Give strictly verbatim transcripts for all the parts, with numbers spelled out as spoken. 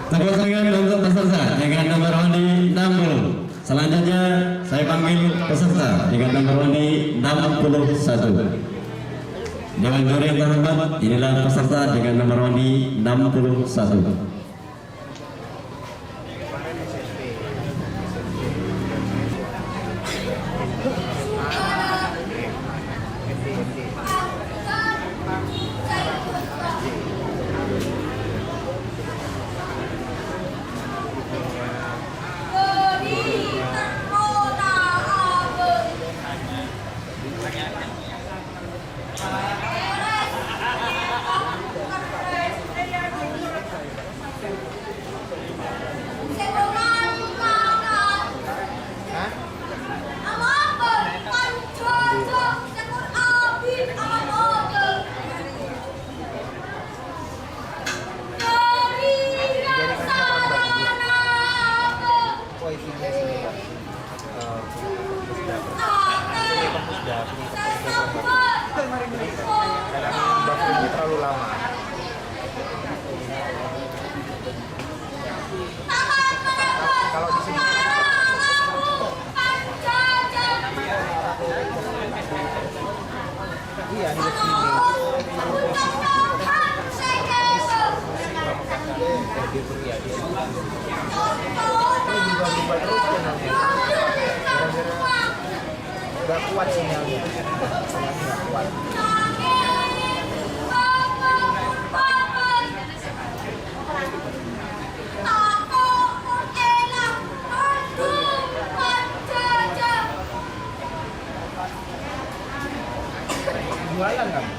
Tepuk tangan untuk peserta dengan nomor undi enam puluh. Selanjutnya, saya panggil peserta dengan nomor undi enam puluh satu. Dewan juri yang terhormat, inilah peserta dengan nomor undi enam puluh satu. Karena memang buffernya terlalu lama. Kalau di sini iya, di sini. Ini juga berubah terus channelnya. Gara-gara nggak kuat sinyalnya. Sinyalnya nggak kuat. Jualan kamu?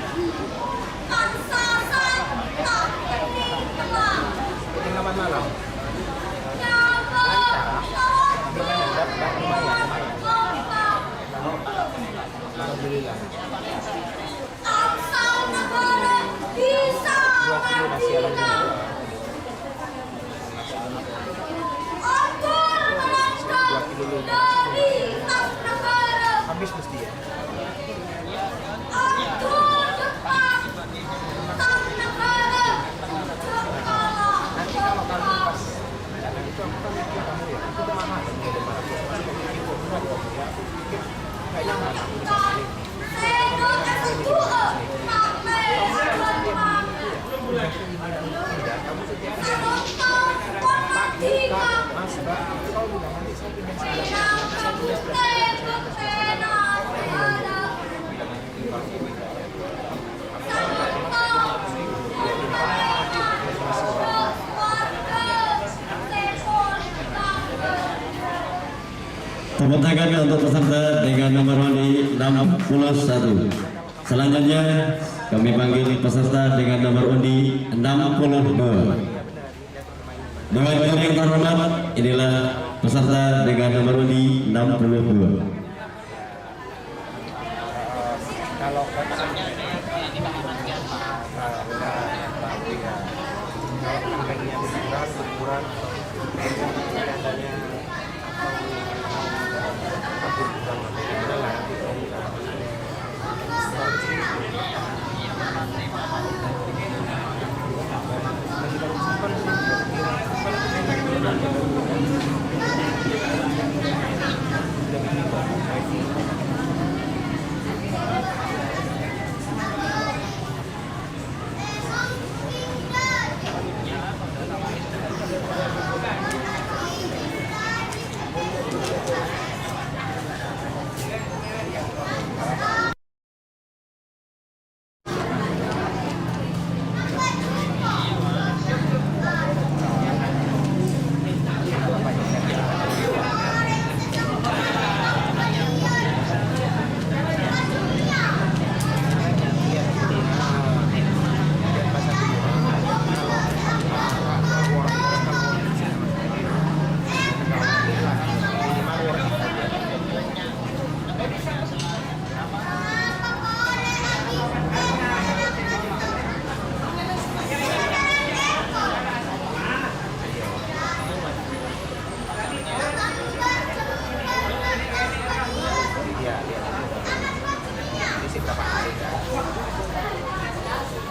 Syuting kapan malam? Lancar. Tapi kan udah, udah lumayan. Alhamdulillah. Dua kilo nasi, alhamdulillah. Dua kilo lebih. Habis mesti ya. Nanti kalau kami pas, itu aku kan mikir kamu ya, itu udah mahal, udah mahal. Kayaknya mahal. Tepuk tangan untuk peserta dengan nomor undi enam puluh satu. Selanjutnya, kami panggil peserta dengan nomor undi enam puluh dua. Dewan juri yang terhormat, inilah peserta dengan nomor undi enam puluh dua. Kalau kata, kalau kata, kalau kata, kalau kata,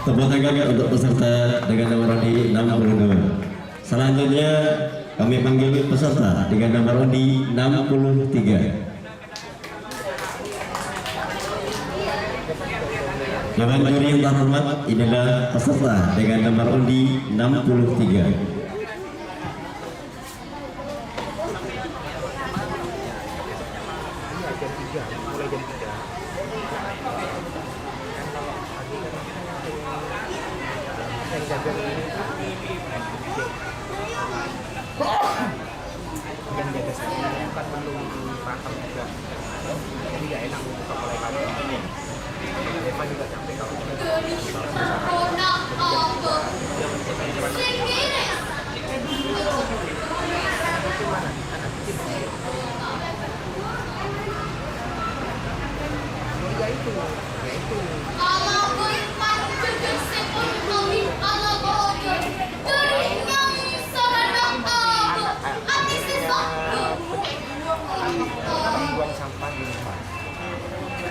Tepuk tangan untuk peserta dengan nomor undi enam puluh dua. Selanjutnya, kami panggil peserta dengan nomor undi enam puluh tiga. Dewan juri yang terhormat, inilah peserta dengan nomor undi enam puluh tiga. Yang jaga saya kan belum paham juga. Jadi nggak enak untuk mulai lagi. Eva juga capek kalau buang sampah di rumah.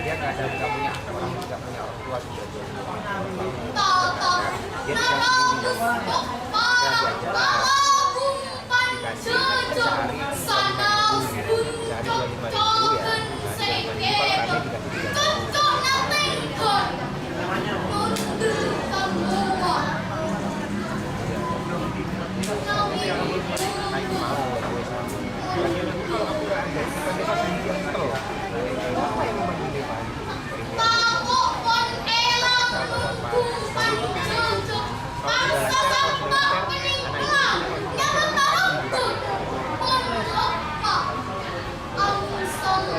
Dia nggak ada, nggak punya orang, nggak punya orang tua juga. Dia tinggal sendiri di rumah. Dia diajarin. Dikasih sehari dua lima ribu, ya. Sehari dua lima ribu, ya. Nah, dua lima ribu per hari dikasih tiga ribu. Naik mau, gue sama. Lagi-lagi kalau aku nggak ada, kita sendiri, ya, kesel. Apa yang mau dilakukan?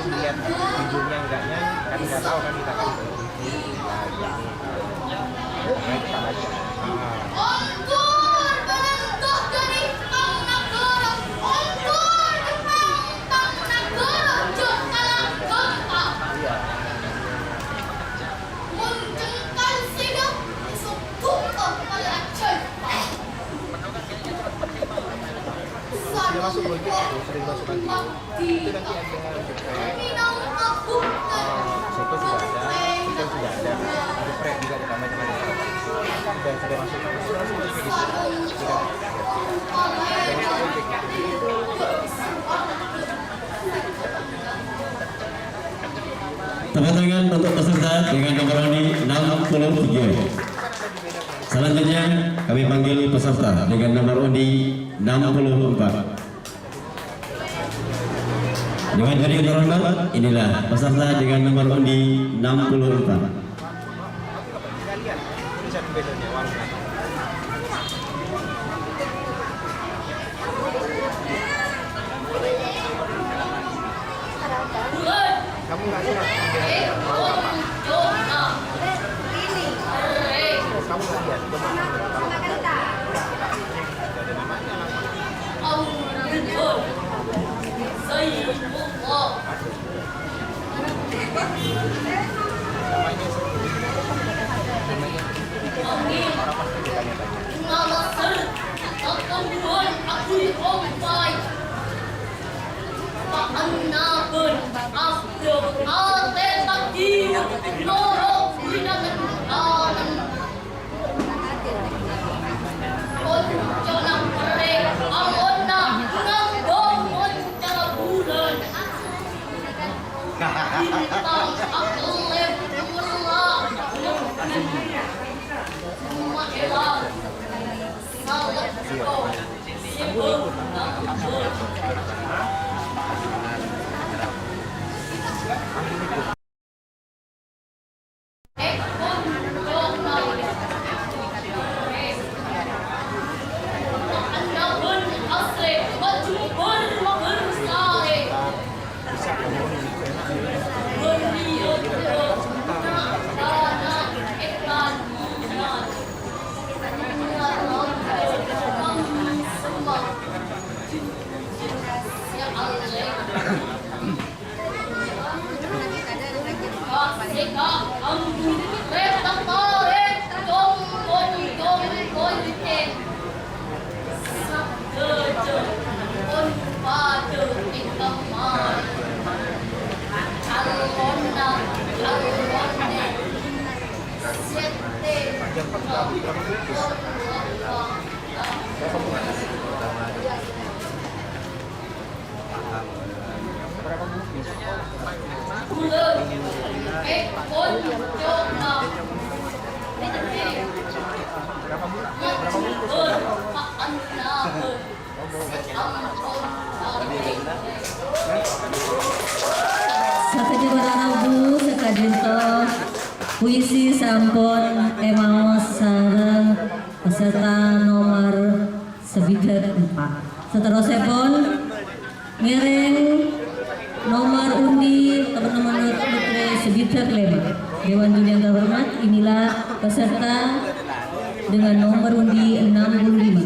Lihat ujungnya enggaknya, kan nggak tahu kan kita kan. Nah, kita baca. Ah. Iya. Dia masuk politik itu, sering masuk nanti. Itu nanti ada, eh, soto sudah ada, ikan sudah ada, geprek juga ada, macam-macam. Sudah, sudah masuk, sudah masuk politik itu. Sudah. Sudah masuk politik itu. Tepuk tangan untuk peserta dengan nomor undi enam puluh tiga. Selanjutnya, kami panggil peserta dengan nomor undi enam puluh empat. Dewan juri yang terhormat, inilah peserta dengan nomor undi enam puluh empat. Kamu nggak suka? Kamu nggak lihat? Coba. Sakejjhâ' para rabu, saka'dinto puisi sampon èmaos sareng peserta nomor sabidhâk empat. Saterrossèpon, ngèrèng nomor undi teman-teman putrè sabidhâk lèma'. Dewan juri yang terhormat, inilah peserta dengan nomor undi enam puluh lima.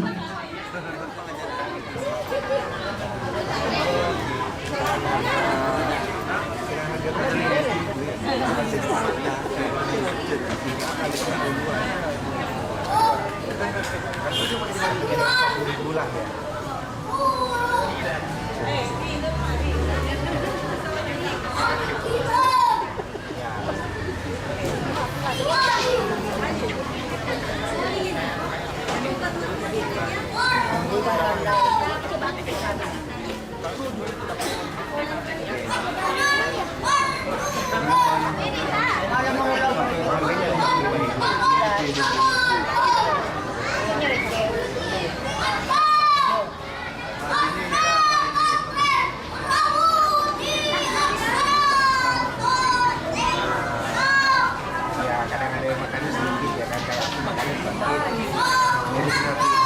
Ya, kadang ada yang makannya sedikit, ya kan, kayak makannya sedikit. Jadi, seperti itu.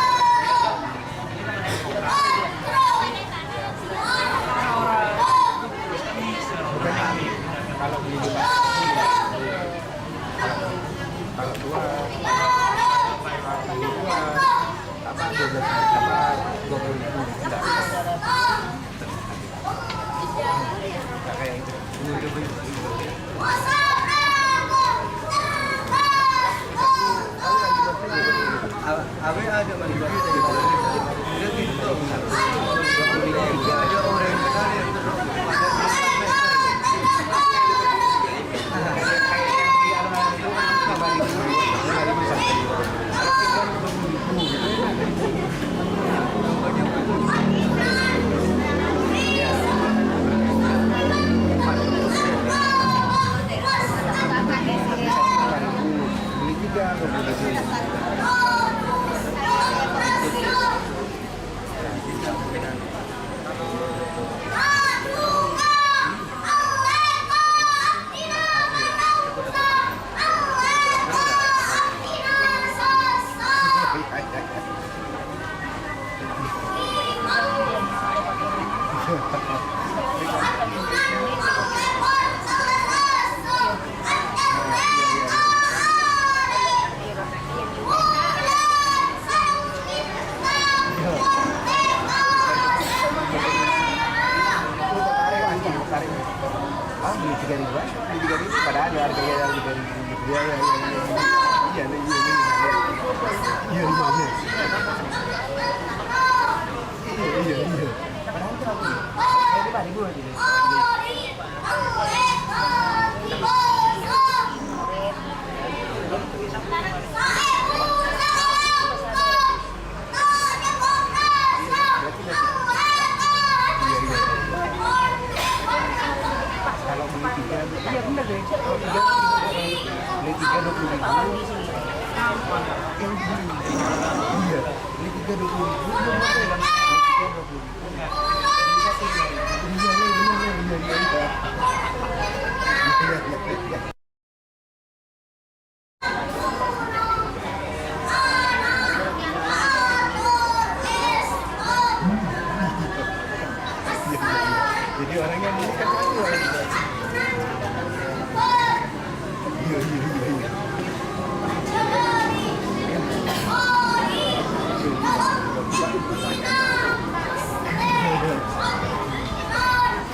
Bukan, kalau beli di pasar, kalau, kalau dua, kalau beli dua, apa, dua belas, apa, dua puluh ribu, enggak. Enggak kayak itu. Ini udah beli. Awe aja mandi. Ah, beli tiga ribuan, beli tiga ribu, padahal ya harganya yang tiga ribu. Iya, iya, iya, iya. Iya, iya, iya, iya. Iya, iya, iya. Iya, iya, iya. Padahal itu aku. Saya lima ribu aja. Kalau beli tiga, iya bener deh. Kalau tiga, beli tiga dua puluh ribu. Iya, beli tiga dua puluh ribu. Beli tiga dua puluh ribu. Beli satu lima ribu. Iya, iya, iya, iya, iya, iya. Iya, iya, iya, iya. Jadi orang yang beli kan aku orang yang beli. Iya, iya, iya, iya.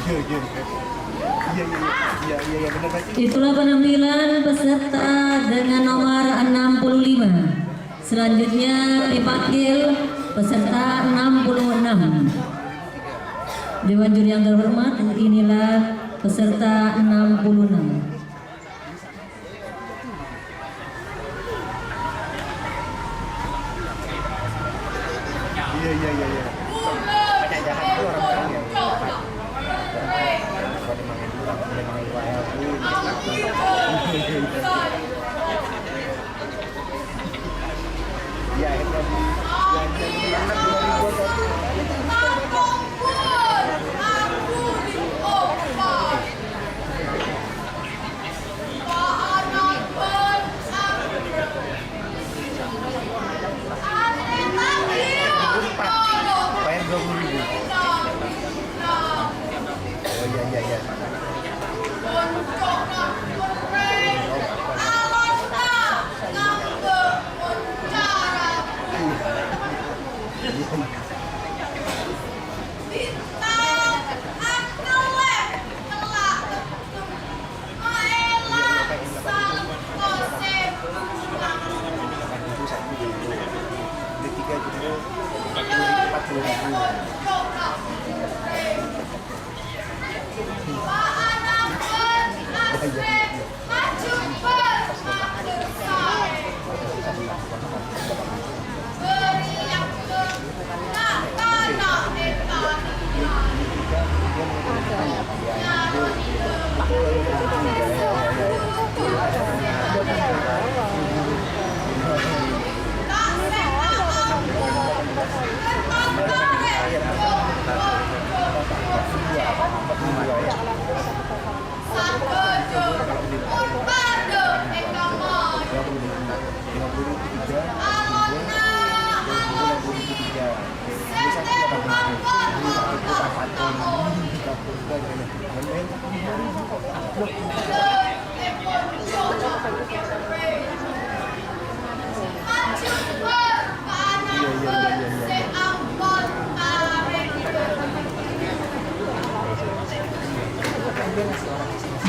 Iya, iya, iya. Iya, iya, iya, benar, Pak. Itulah penampilan peserta dengan nomor enam puluh lima. Selanjutnya dipanggil peserta enam puluh enam. Dewan juri yang terhormat, inilah peserta enam puluh enam. Bayar dua puluh ribu. Oh, iya, iya, iya.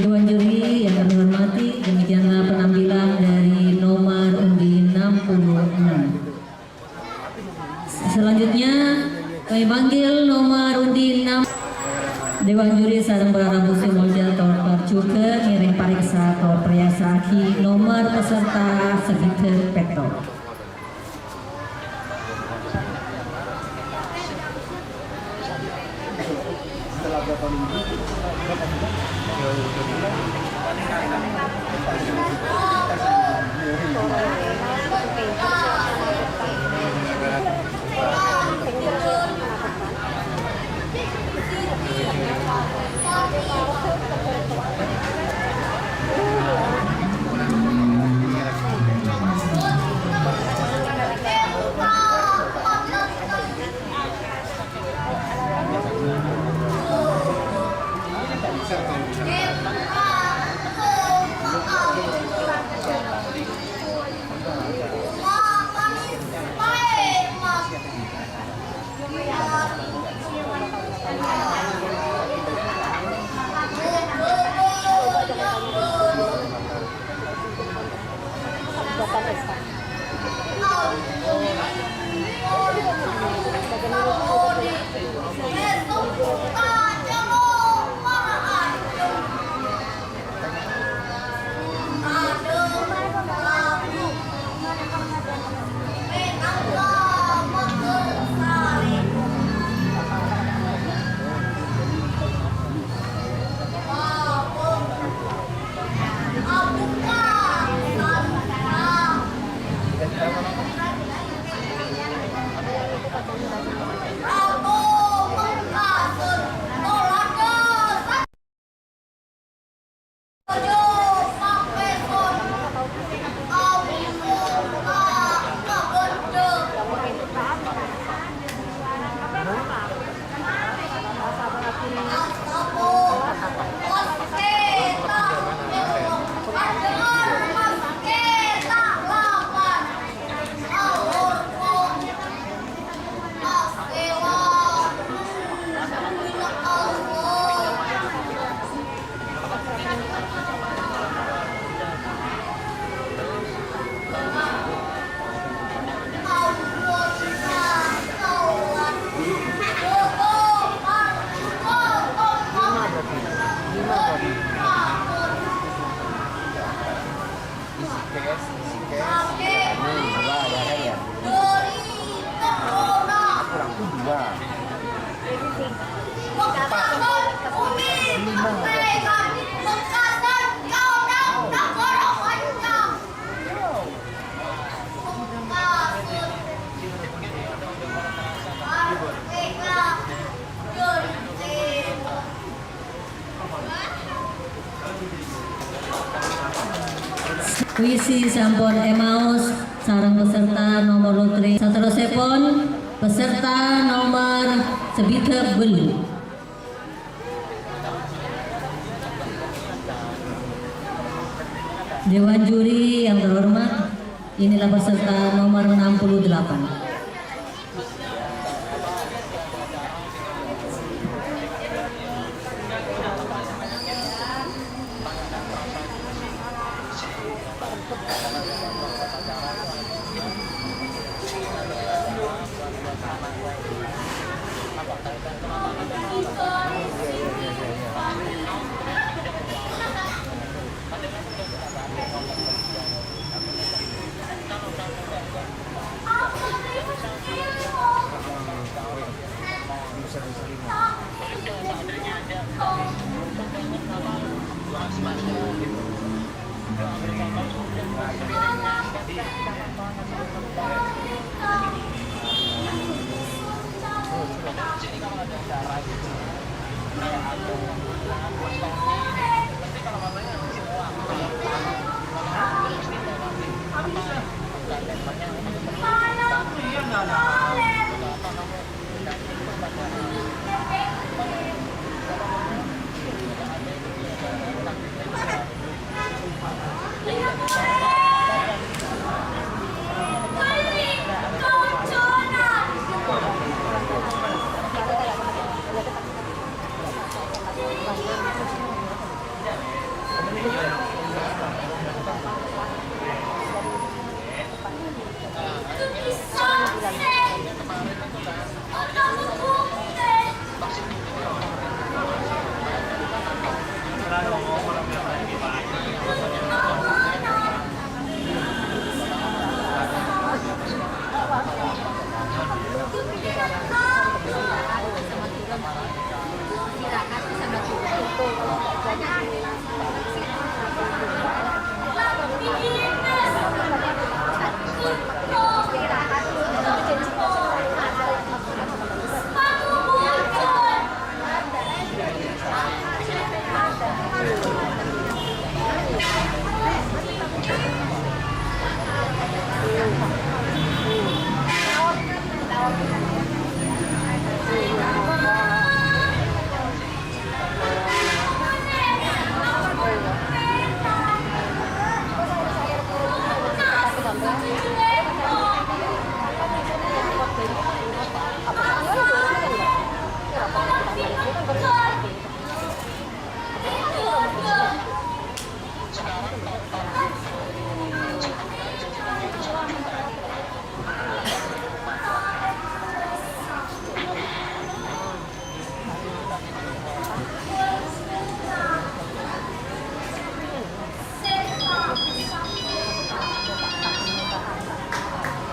Dewan juri yang kami hormati, demikianlah penampilan dari nomor undi enam puluh enam. Selanjutnya, kami panggil nomor undi enam. Dewan juri sareng para rabu sè molja tor parjughâ ngèrèng parèksa tor parèyasaaghi nomor peserta segidhâ pètto. Puisi sampun èmaos sareng peserta nomor lotri. Saterrossèpon, peserta nomor sabidhâk bâllu'. Dewan juri yang terhormat, inilah peserta nomor enam puluh delapan.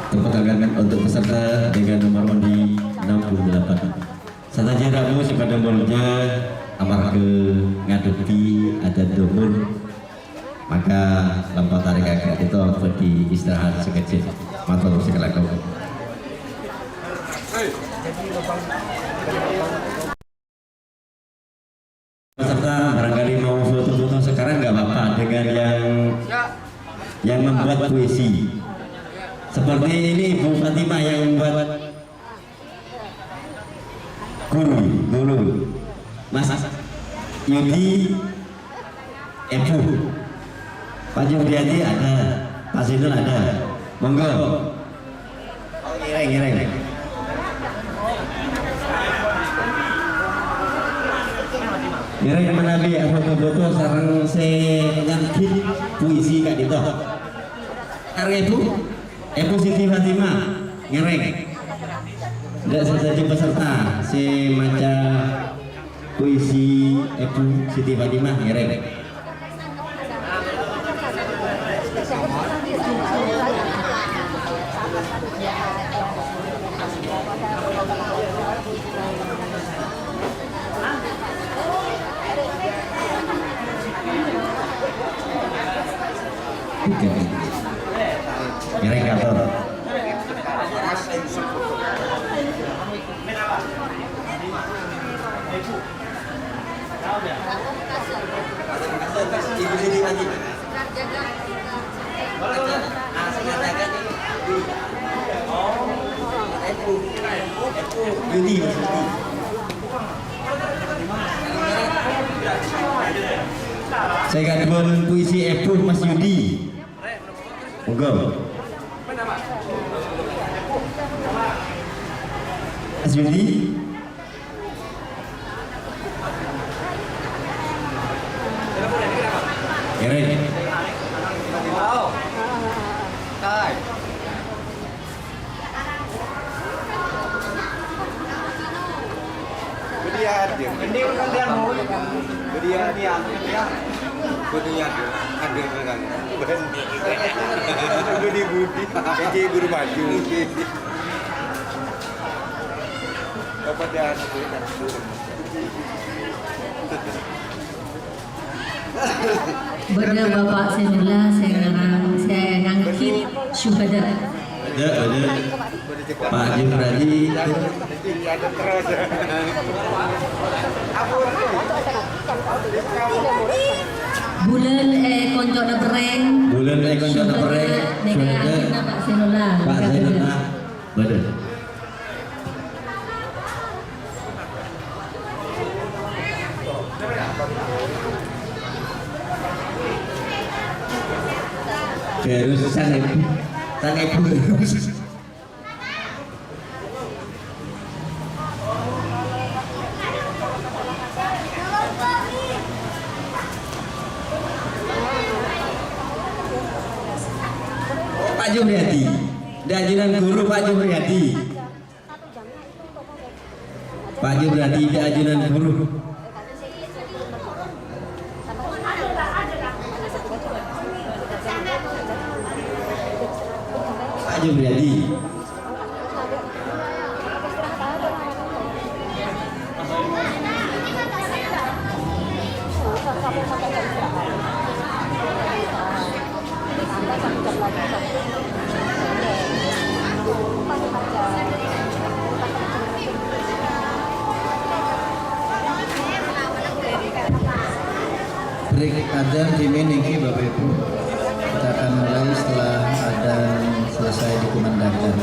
Tepuk tangan untuk peserta dengan nomor undi enam puluh delapan. Sadhâjâ rabu sè padâ molja, amarghâ ngadhebbhi adat dumun, maka lampa tarèkaghi ka'dinto bhâdhi istirahat sakejjhâ'. Mator sè kalangkong. Peserta barangkali mau foto-foto sekarang nggak apa-apa dengan yang yang membuat puisi. Seperti ini Ibu Fatimah yang membuat guru dulu. Mas Yudi, Ibu. Pak Juliadi ada, Pak Zainul ada. Monggo. Ngèrèng, ngèrèng. Ngèrèng manabi afoto-foto sareng sè nyambit puisi ka'dinto. Sareng Ibu, Ibu Siti Fatimah, ngèrèng. Dâ' sadhâjâ peserta sè maca puisi Ibu Siti Fatimah, ngèrèng. Oke. Ngèrèng, kator. Ibu Siti lagi. Yudi, Yudi. Sè kaduwân puisi Ebu, Mas Yudi. Monggo. Mas Yudi. Keren. Budi-budi. Budi-budi. Budi-budi. Budi-budi. Budi-budi. Budi-budi. Bâdâ Bapa' Zainullah sè ngarang, sè nganggit syuhada. Bâdâ, bâdâ. Pak Jufradi. Bulân è koncona Perrèng. Bulân è koncona Perrèng. Syuhada. Nèka Pak Zainullah. Pak Zainullah. Bâdâ. Terus sanèbu, sanèbu. Pak Jumriyadi. Dâ' ajunan ghuru Pak Jumriyadi. Pak Jumriyadi, dâ' ajunan ghuru. Pak Jumriyadi. Break adzan dhimèn nènggi, Bapak Ibu. Kita akan mulai setelah adzan selesai dikumandangkan.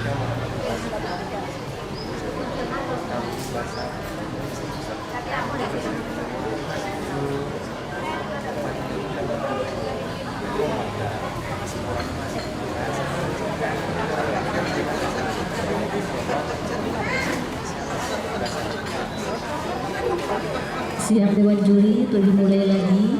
Siap dewan juri, untuk dimulai lagi.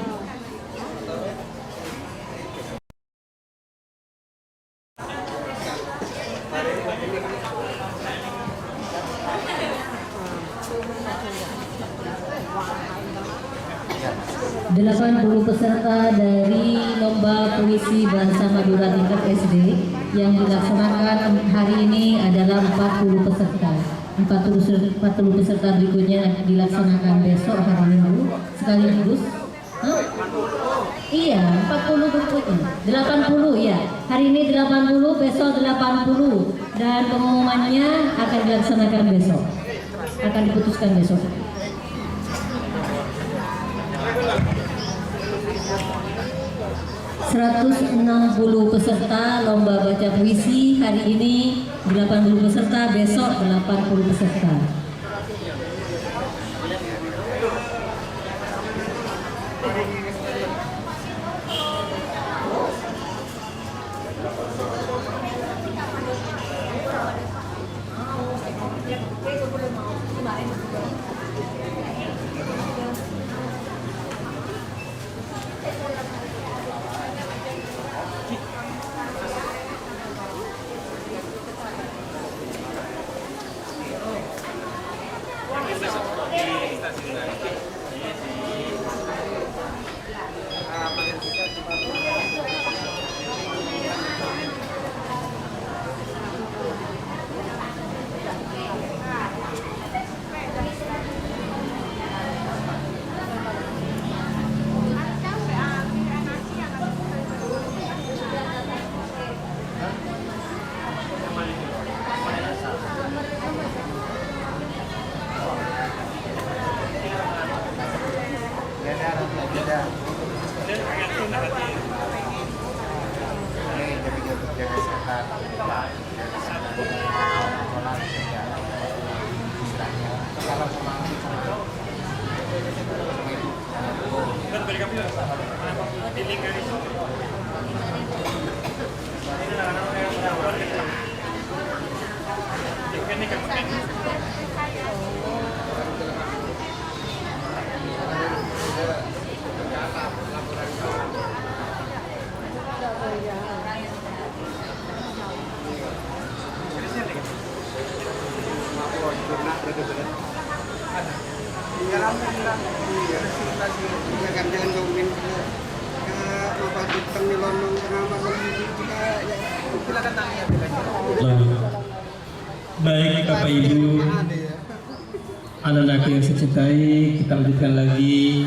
Delapan puluh peserta dari lomba puisi bahasa Madura tingkat S D yang dilaksanakan hari ini adalah empat puluh peserta. Empat puluh ser-, empat puluh peserta berikutnya dilaksanakan besok hari Minggu sekaligus. Hah? Iya, empat puluh berikutnya. Delapan puluh, ya. Hari ini delapan puluh, besok delapan puluh. Dan pengumumannya akan dilaksanakan besok. Akan diputuskan besok. Seratus enam puluh peserta lomba baca puisi hari ini, delapan puluh peserta, besok delapan puluh peserta. Baik, Bapak Ibu, anak-anak yang saya cintai, kita lanjutkan lagi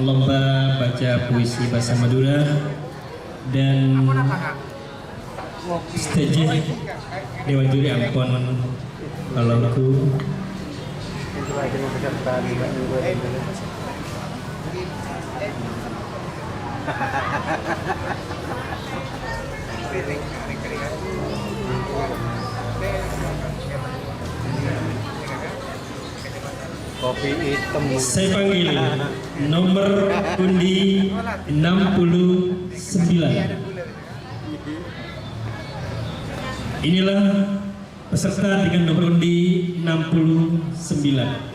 lomba baca puisi bahasa Madura dan stage dewan juri ampon kalonggu. Kopi hitam. Saya panggil nomor undi enam puluh sembilan. Inilah peserta dengan nomor undi enam puluh sembilan.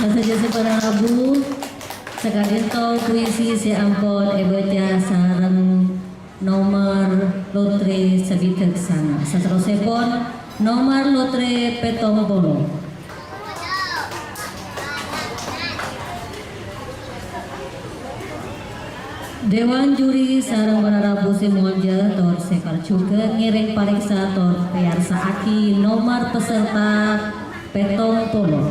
Sadhâjâ sè para rabu, saka'ḍinto puisi sè ampon èbâca sareng nomer lotre Sabidaksana. Saterrossèpon, nomer lotre pèttong polo. Dewan juri sareng para rabu sè molja tor sè parjhughâ ngèrèng parèksa tor pèyarsa'aghi nomer peserta pèttong polo.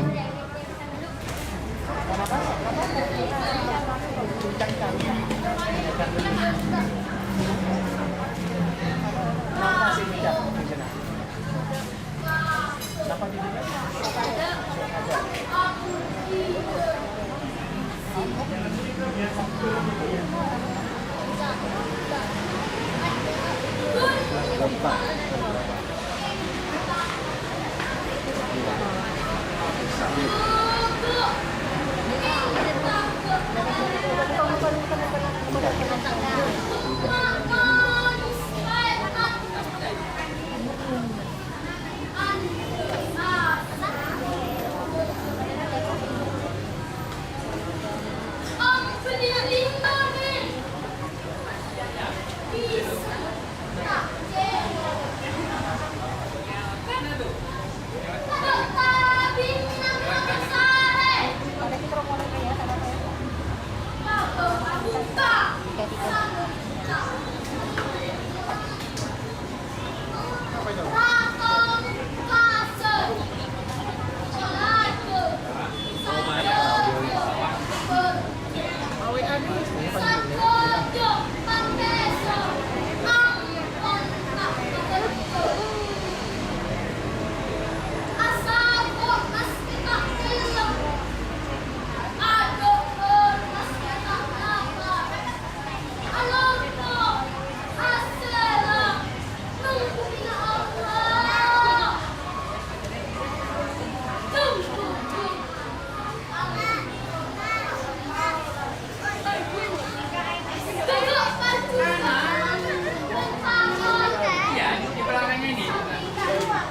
Iya, di belakangnya ini.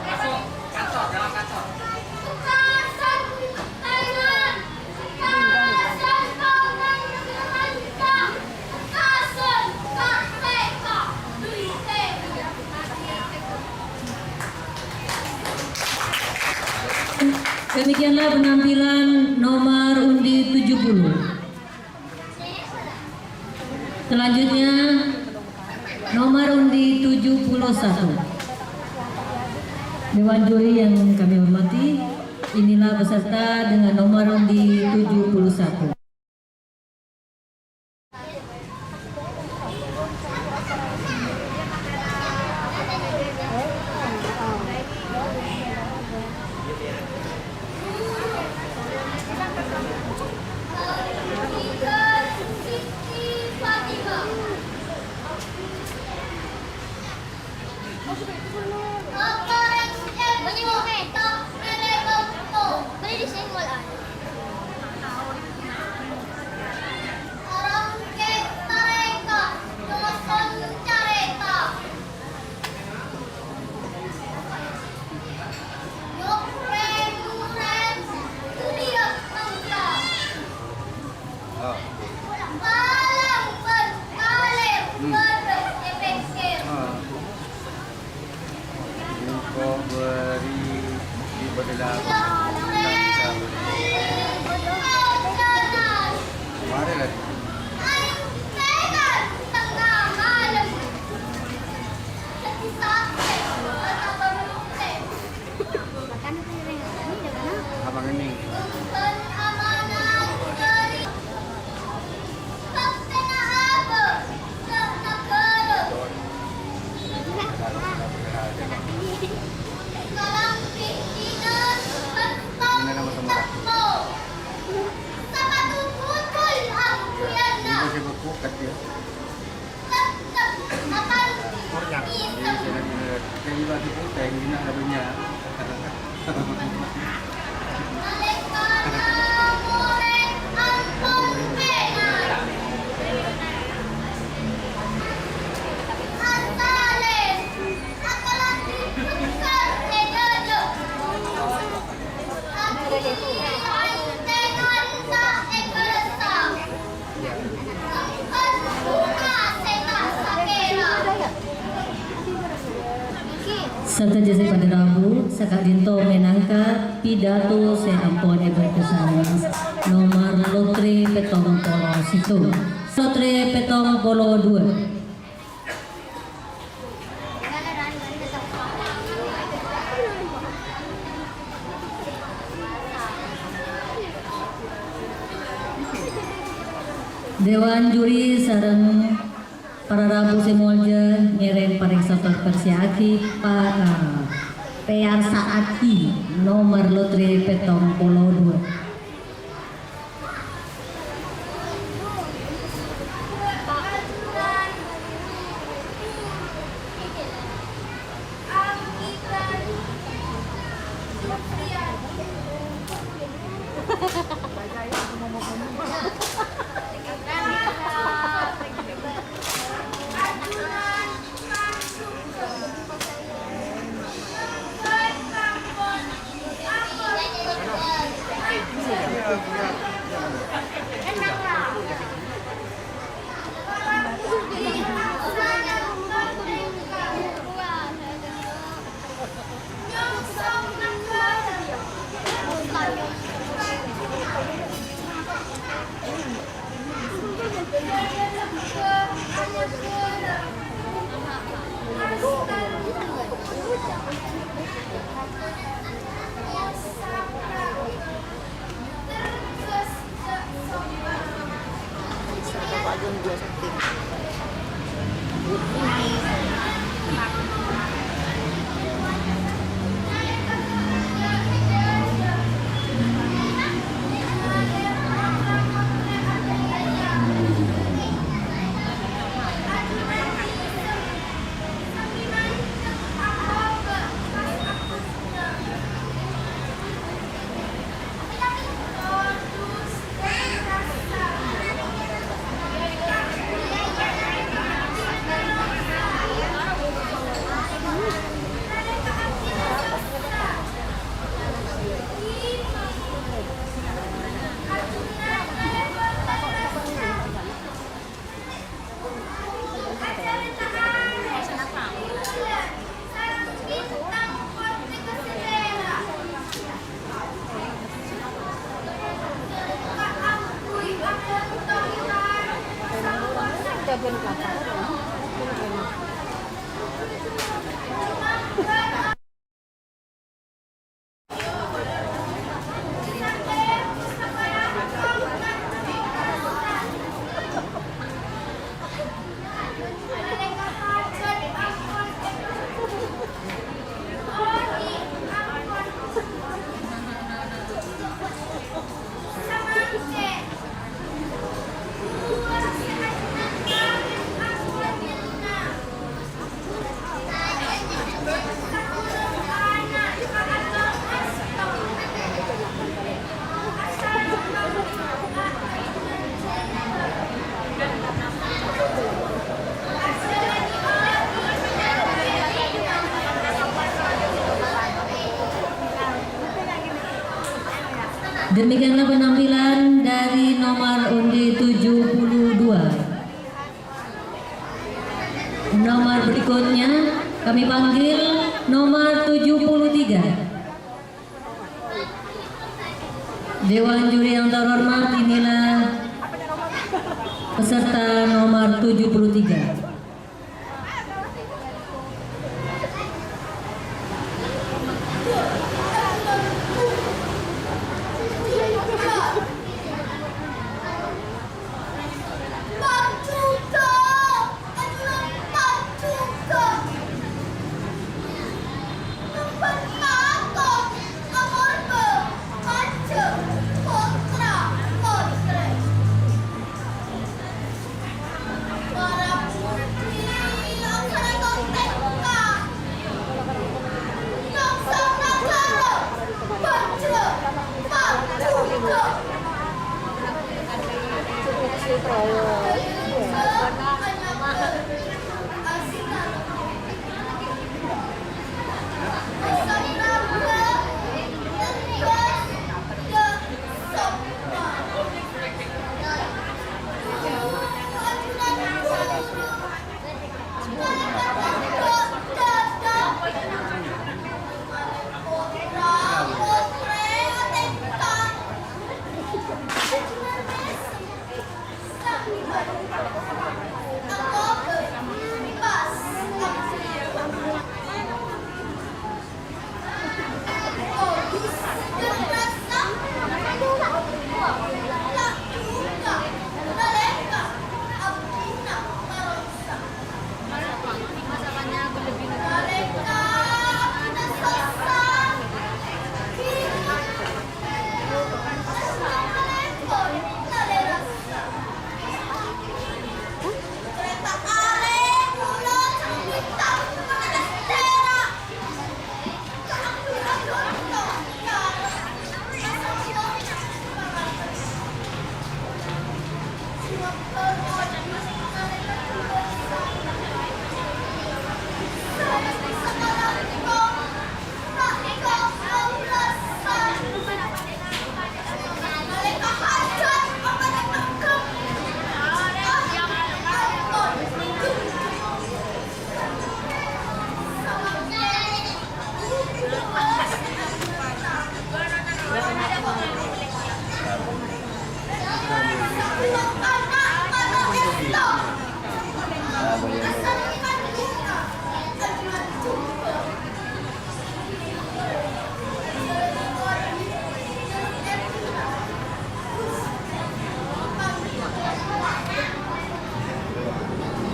Masuk kantor, dalam kantor. Demikianlah penampilan nomor undi tujuh puluh. Selanjutnya, nomor undi tujuh puluh satu. Dewan juri yang kami hormati, inilah peserta dengan nomor undi tujuh puluh satu. Sadhâjâ sè padâ rabu, saka'dinto mènangka pidato sè ampon èbâdhâsaghi nomor lotre pèttong polo sèttong. Lotre pèttong polo duwâ'. Dewan juri sareng para rabu sè molja ngèrèng parèksa tor pèrsèyaghi pa-, eh, pèyarsa'aghi nomor lotre pèttong polo duwâ'. Demikianlah penampilan dari nomor undi tujuh puluh dua. Nomor berikutnya, kami panggil nomor tujuh puluh tiga. Dewan juri yang terhormat, inilah peserta nomor tujuh puluh tiga.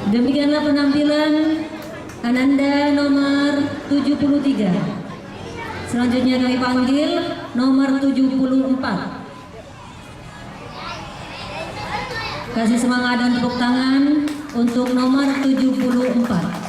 Demikianlah penampilan Ananda nomor tujuh puluh tiga. Selanjutnya kami panggil nomor tujuh puluh empat. Kasih semangat dan tepuk tangan untuk nomor tujuh puluh empat.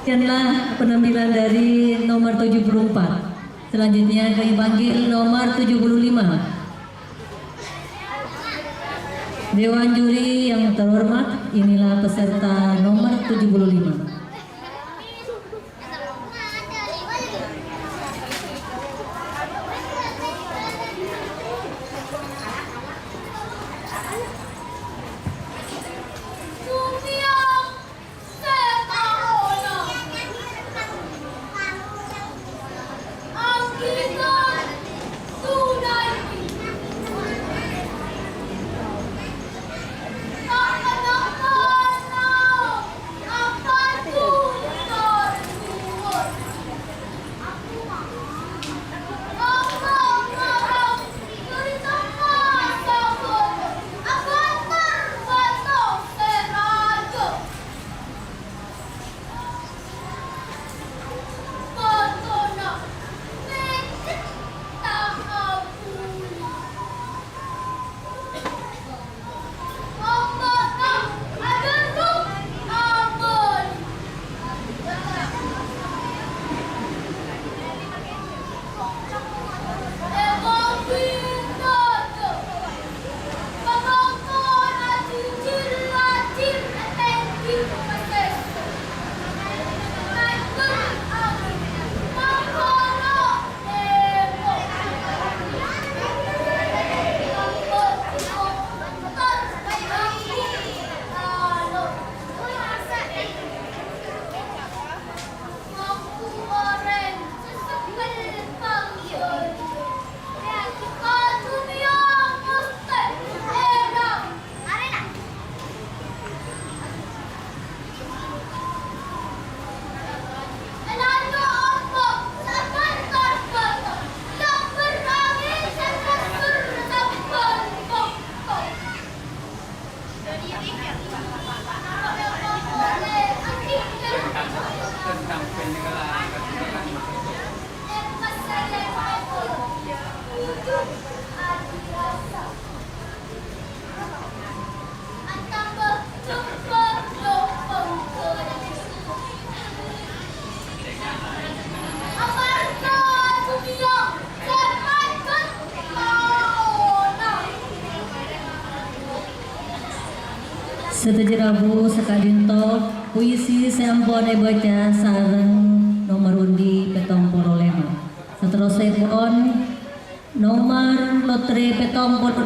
Demikianlah penampilan dari nomor tujuh puluh empat. Selanjutnya kami panggil nomor tujuh puluh lima. Dewan juri yang terhormat, inilah peserta nomor tujuh puluh lima. Sadhâjâ rabu saka'dinto, puisi sè ampon èbâca sareng nomer undi pèttong polo lèma'. Saterrossèpon, nomer lotre pèttong polo,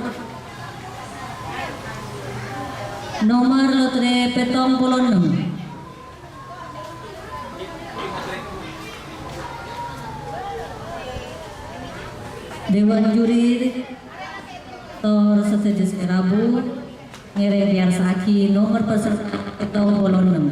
nomer lotre pèttong polo ennem. Dewan juri tor sadhâjâ sè rabu ngèrèng pèyarsa'aghi nomer peserta pèttong polo ennem.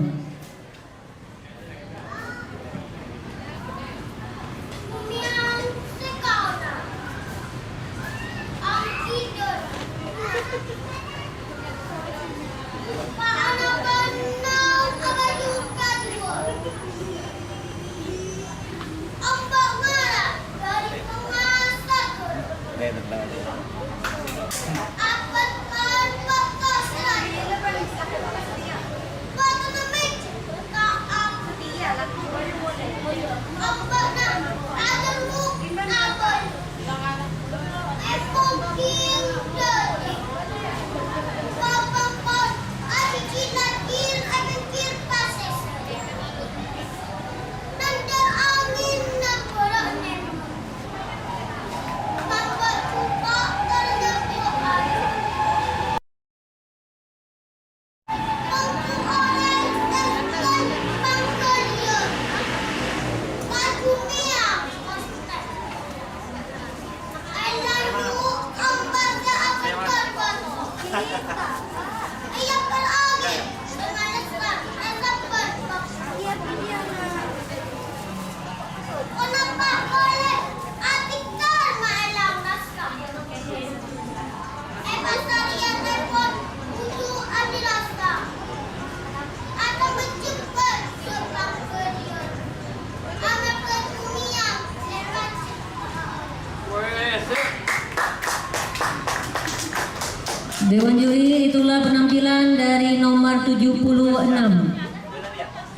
Dewan juri, itulah penampilan dari nomor tujuh puluh enam.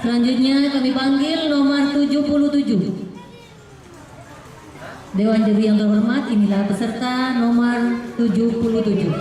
Selanjutnya kami panggil nomor tujuh puluh tujuh. Dewan juri yang terhormat, inilah peserta nomor tujuh puluh tujuh.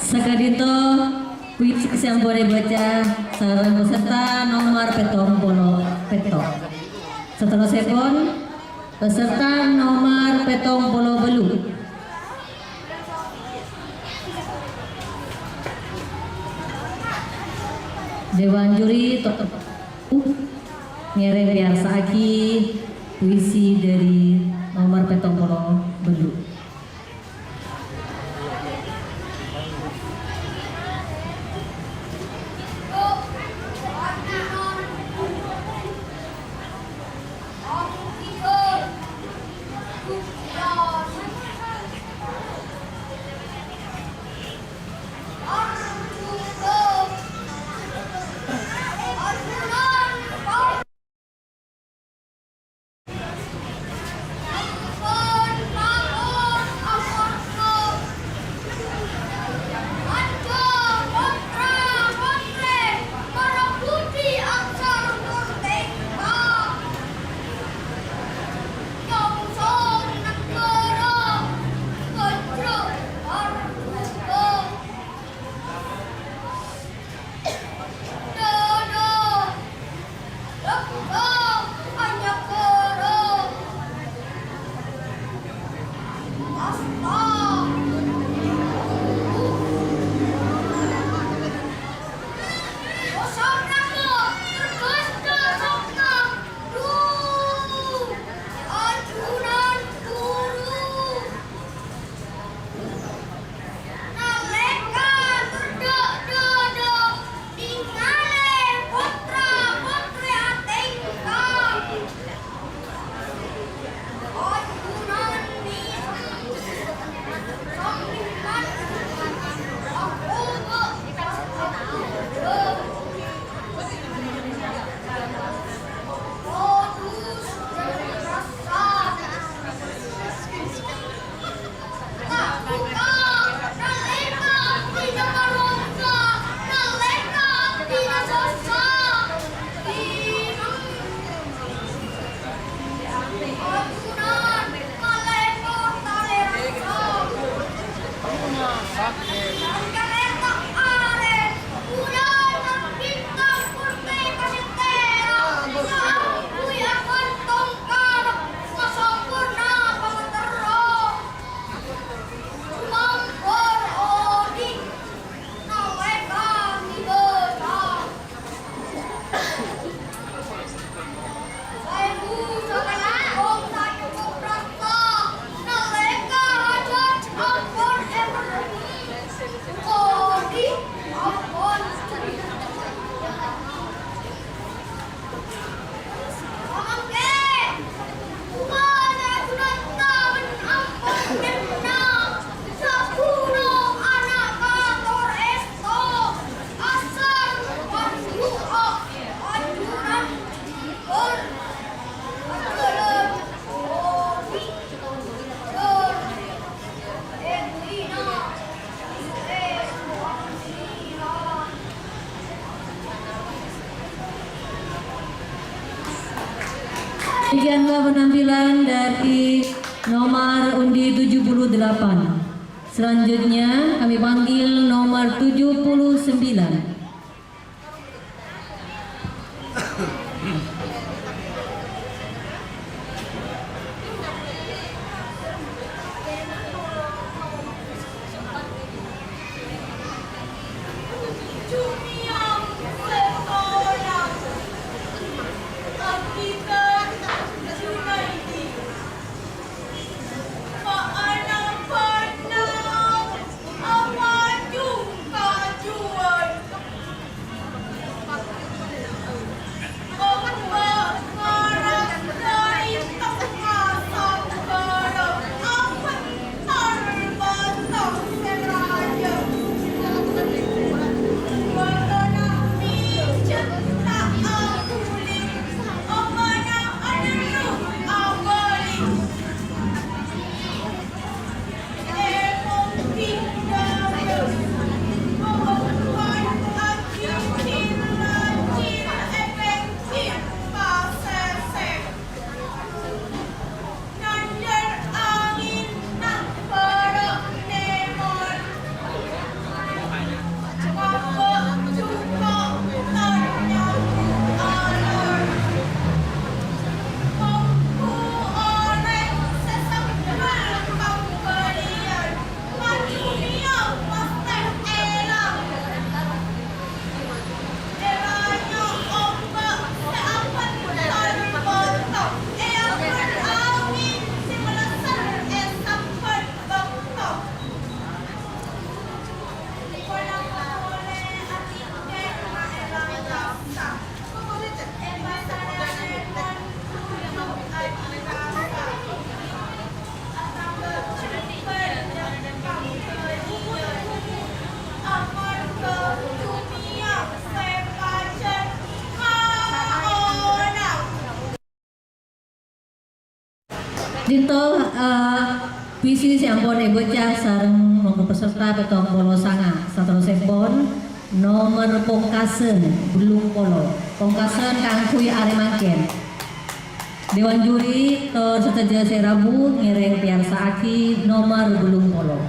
Saka'dinto puisi sè ampon èbâca sareng peserta nomer pèttong polo pètto'. Saterrossèpon, peserta nomer pèttong polo bâllu'. Dewan juri to-, ngèrèng pèyarsa'aghi puisi dhâri nomer pèttong polo bâllu'. Nalèka todhâ'-todhâ' nèngalè pottra-pottrè atèngka. Ajunan nèka sambilan akoba. Demikianlah penampilan dari nomor undi tujuh puluh delapan. Selanjutnya kami panggil nomor tujuh puluh sembilan. Dinto, eh, puisi sè ampon èbâca sareng nomor peserta pèttong polo sanga. Saterrossèpon, nomor pongkasan, bellung polo. Pongkasan kaangghuy arè mangkèn. Dewan juri tor sadhâjâ sè rabu ngèrèng pèyarsa'aghi nomor bellung polo.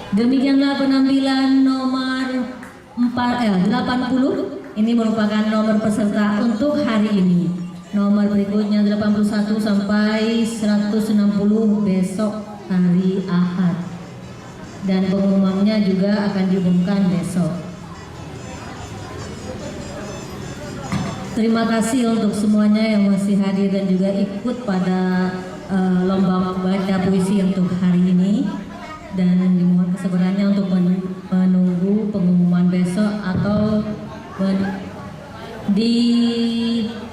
Demikianlah penampilan nomor empat, eh, delapan puluh. Ini merupakan nomor peserta untuk hari ini. Nomor berikutnya delapan puluh satu sampai seratus enam puluh besok hari Ahad. Dan pengumumannya juga akan diumumkan besok. Terima kasih untuk semuanya yang masih hadir dan juga ikut pada, eh, lomba baca puisi untuk hari ini. Dan dimohon kesabarannya untuk men-, menunggu pengumuman besok atau men-, di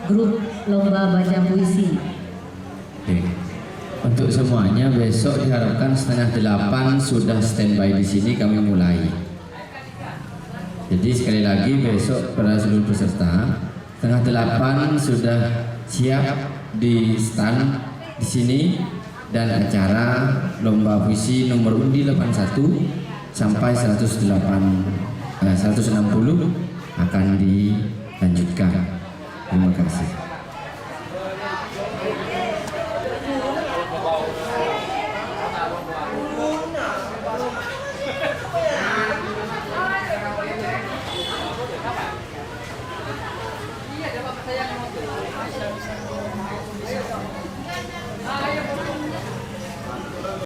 grup lomba baca puisi. Oke. Untuk semuanya, besok diharapkan setengah delapan sudah standby di sini, kami mulai. Jadi, sekali lagi, besok para seluruh peserta, setengah delapan sudah siap di stand di sini, dan acara lomba puisi nomor undi delapan satu sampai seratus delapan, eh, seratus enam puluh akan dilanjutkan. Terima kasih.